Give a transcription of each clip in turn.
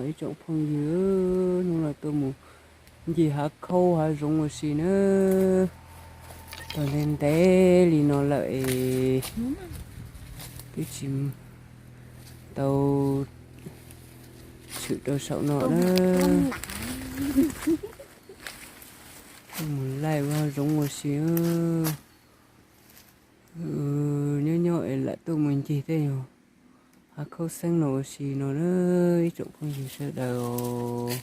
Ib tsoom phooj ywg, hnub no tuaj mus ncig hav khaub hav zoov ua si na. Tau ntev ntev li no lawm es twb tsis tau tshwm rau saum no na. Tuaj mus laij ua hav zoov ua si. Nyob nyob es lam tuaj mus ncig tej hav khaub xeeb no ua si no na, ib tsoom phooj ywg sawv daws.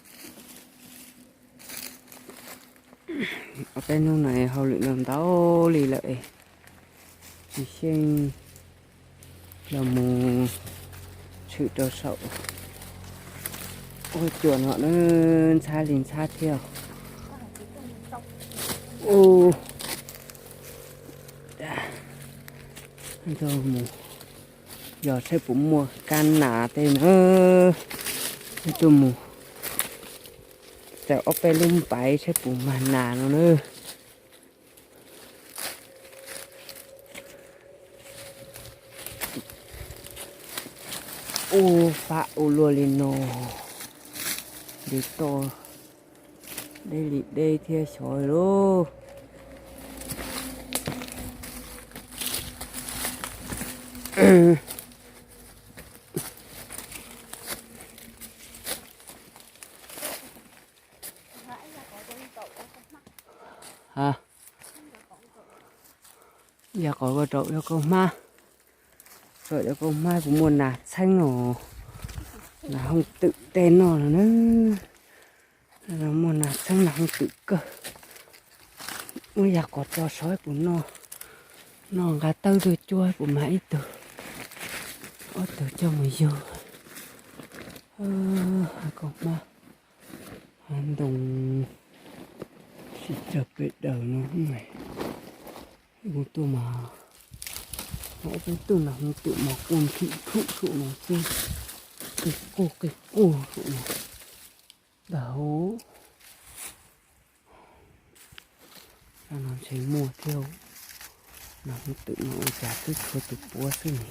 Ob peb hnub no hauj lwm ntau ntau li lawm es tsis xyeej los mus tshwm rau saum huab cua no na, ntxhab li ntxhab thiab. Mus yog saib puas muaj kab nas tej na, tuaj mus txawm ob peb lub npaiv saib puas mag nas no na. Ua fab ua luaj li no, ntiv toj deb li deb thiab xyov lauj. Ha, yog qhov koj rau yog koj hmab, koj yog koj hmab puas muaj nas txheeb os, nas hooj twm tej noj no na. Muaj nas txheeb nas hooj twm kawg. Muab yas qos tso sov puas noj, noj nqa tawb tuaj cuab puas mag ib tug, ob tug coj mus yug. Hav khaub hmab, hav ntoo sib tsawg pes daws no. Kuv tuaj mas ob peb tug nas hooj twm mas quaj nphim plhum saum no xwb, qig quaj qig quaj saum no ntag. Zaj no ntshe muaj thiab, nas hooj twm no ua cas twb tshuav tus puav xwb ne.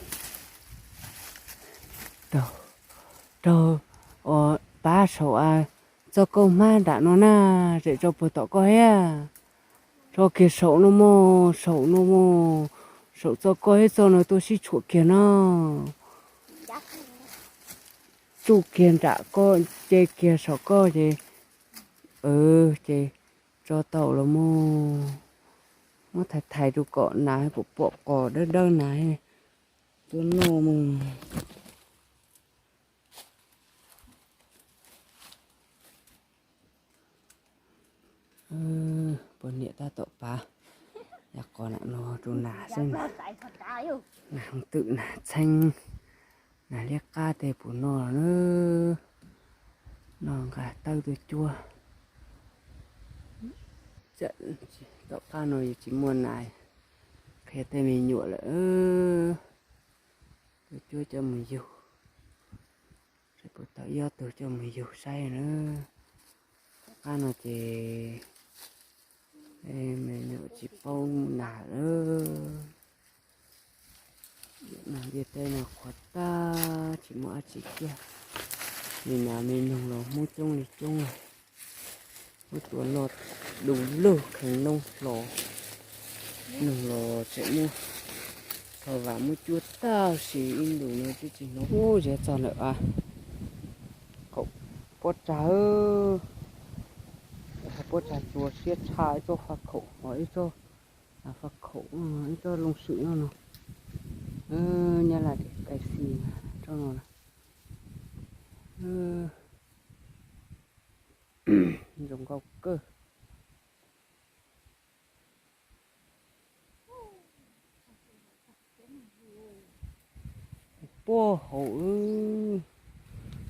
Raug, raug pav saum txoj kaub hmab nram no na, zem tso puag tom koj thiab. Tso kiag saum no mog, saum no mog, saum txoj koj thiab txoj no tuaj sib tshuam kiag no. Tsuj kiag nram koj, ce kiag saum koj ces, ces tso tau los mog. Muab thaiv thaiv rau kom nas pom pom qos dawb dawb nas tuaj noj mog. Poj niam tab tom pav yas qos nram no rau nas xwb. Nas hooj twm, nas txheeb, nas liab qab tej puas noj na. Noj nqa tawb tuaj cuab. Tom qab no yus tsis muaj nas, qhia tej me nyuam lawm, tuaj cuab coj mus yug. Saib puas tau ib ob tug coj mus yug saib na. Tom qab no ces me nyuam tsis paub nas lawm. Nas ntiaj teb no qhuav tag tsis muaj dab tsi kiag. Me nas me noog los muab coob li coob, muab tua noj du lug kheev noob hlo. Noog los tseem muab txhos vam muab cuab tag sis ib ntus no twb tsis hnov. Ub, ziag txog ntawm kaum pob tsag, pob tsag tsuas siab tshaj ib tsob faj khaum, ib tsob faj khaum, ib tsob loo swm no no. Nyab Laj tias kai xi tsob no na. Zoo nkauj kawg. Puag hauv,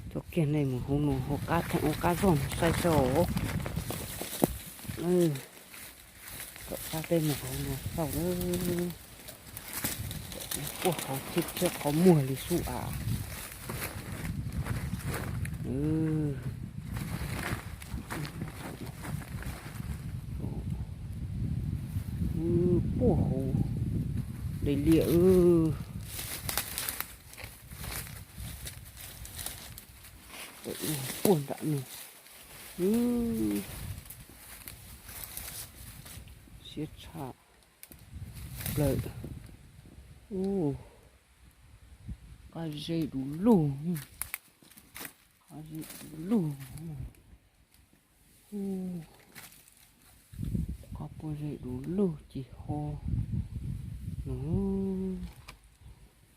tso kiag nej mus hauv no, hauv qab theem hauv qab zog no saib xwb os. Tom qab peb mus hauv no xauj na. Puag hauv thiab thiab qhov muag li sub av. Puag hauv daim liaj. tawm puag nram no. Siab tshaj plaws. Ub, qab zeb du lug, qab zeb du lug. Qab puag zeb du lug ci ho no.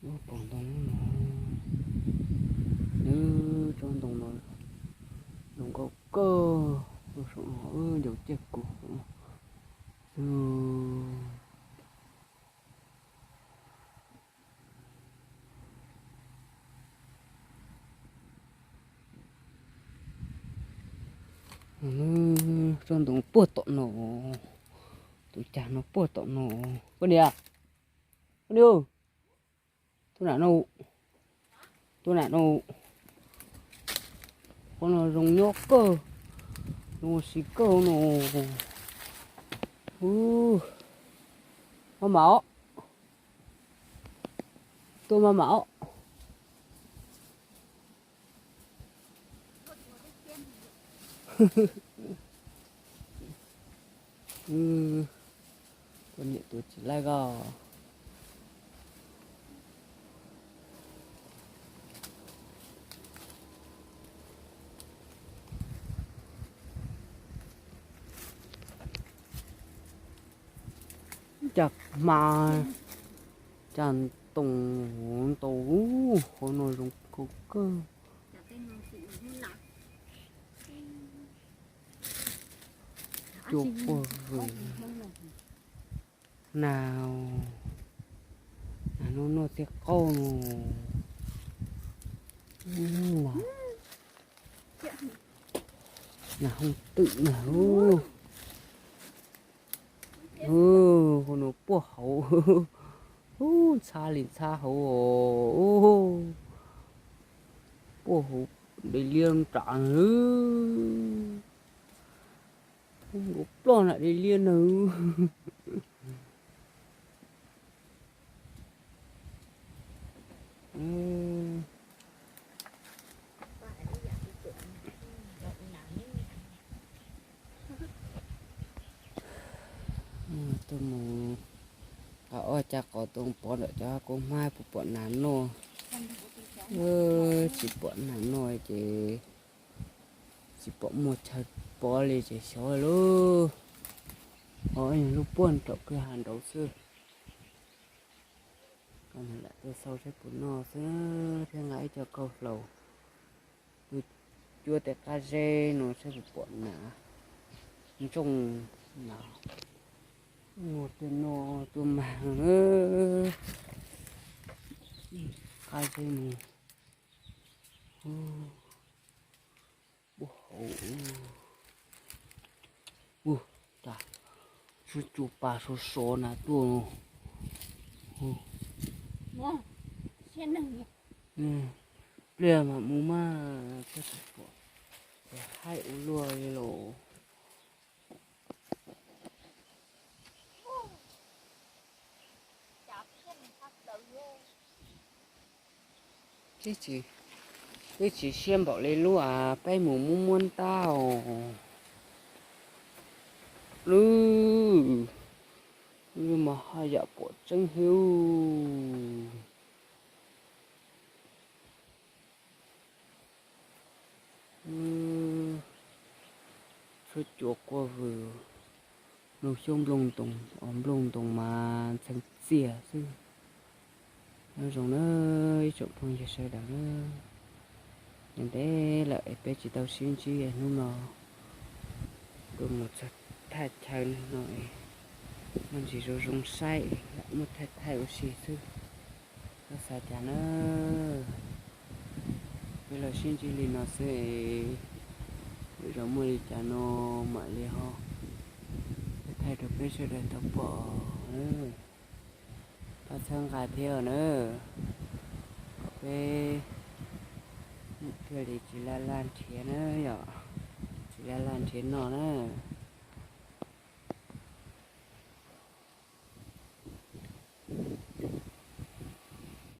Lub pob ntoo no, nws tsob ntoo no zoo nkauj kawg, saum no wb ncaus ciaj kuv xwb. Tsob ntoo puag tom no, tus cag no puag tom no. Koj niam, koj niam, tuaj nram no, tuaj nram no. Qhov no zoo nyob kawg, zoo ua si kawg no. Maj mam os, tuaj maj mam os. Tus niam tus txiv laij ko. Cas hma, cas ntoo ntau, qhov no zoo nkauj kawg. Cua puag vwm. Nas, nas noj noj tej qauj no. Nas hooj twm na. Hu no puag hauv, ntxhab li ntxhab hauv os. Puag hauv daim liaj nram, nkaus ploj nram daim liaj na. Tuaj mus qab ob caj qos tuaj pov ntawm cov kua hmab puas pom nas noj. Tsis pom nas noj ces tsis pom muaj chaw pov li ces xyov lauj. Qhov lub puag nraum kwj ha nraud xwb. Lam tuaj xauj saib puas noj xwb thiab nqa ib co kauj hlau tuaj cuab tej qab zeb no saib puas pom nas ntsooj, nas ua tej no tuaj mag no. Qab zeb no. Ua hauv, ua cas, sub cua pas sov sov na tuaj no. Pliag mam mus mas koj tsis pom, ces haib ua luaj li los. Twb tsis siab npaum li lub as peb mus muab muab ntab os. Lub, lub mas haj yam pom tseeb thiab. Tshuab cua quaj vwm, nplooj xyoob nplooj ntoos, nplooj ntoos mas ntxhee txiag xwb. Nyob zoo na ib tsoom phooj ywg sawv daws na, ntev lawm es peb tsis tau sib ntsib hnub no, kuv mus txog thaj chaw no es muaj ntsis zoo zoo saib, muaj thaij thaij ua si xwb. Koj xav cas na, peb los sib ntsib li no xwb es lwm zaus muaj li cas no mam li ho thaij rau peb sawv daws tau pom. Pab txhawb nqa thiab na, kom peb thiaj li tsis laj laj nrhiav na yom, tsis laj laj nrhiav noj na.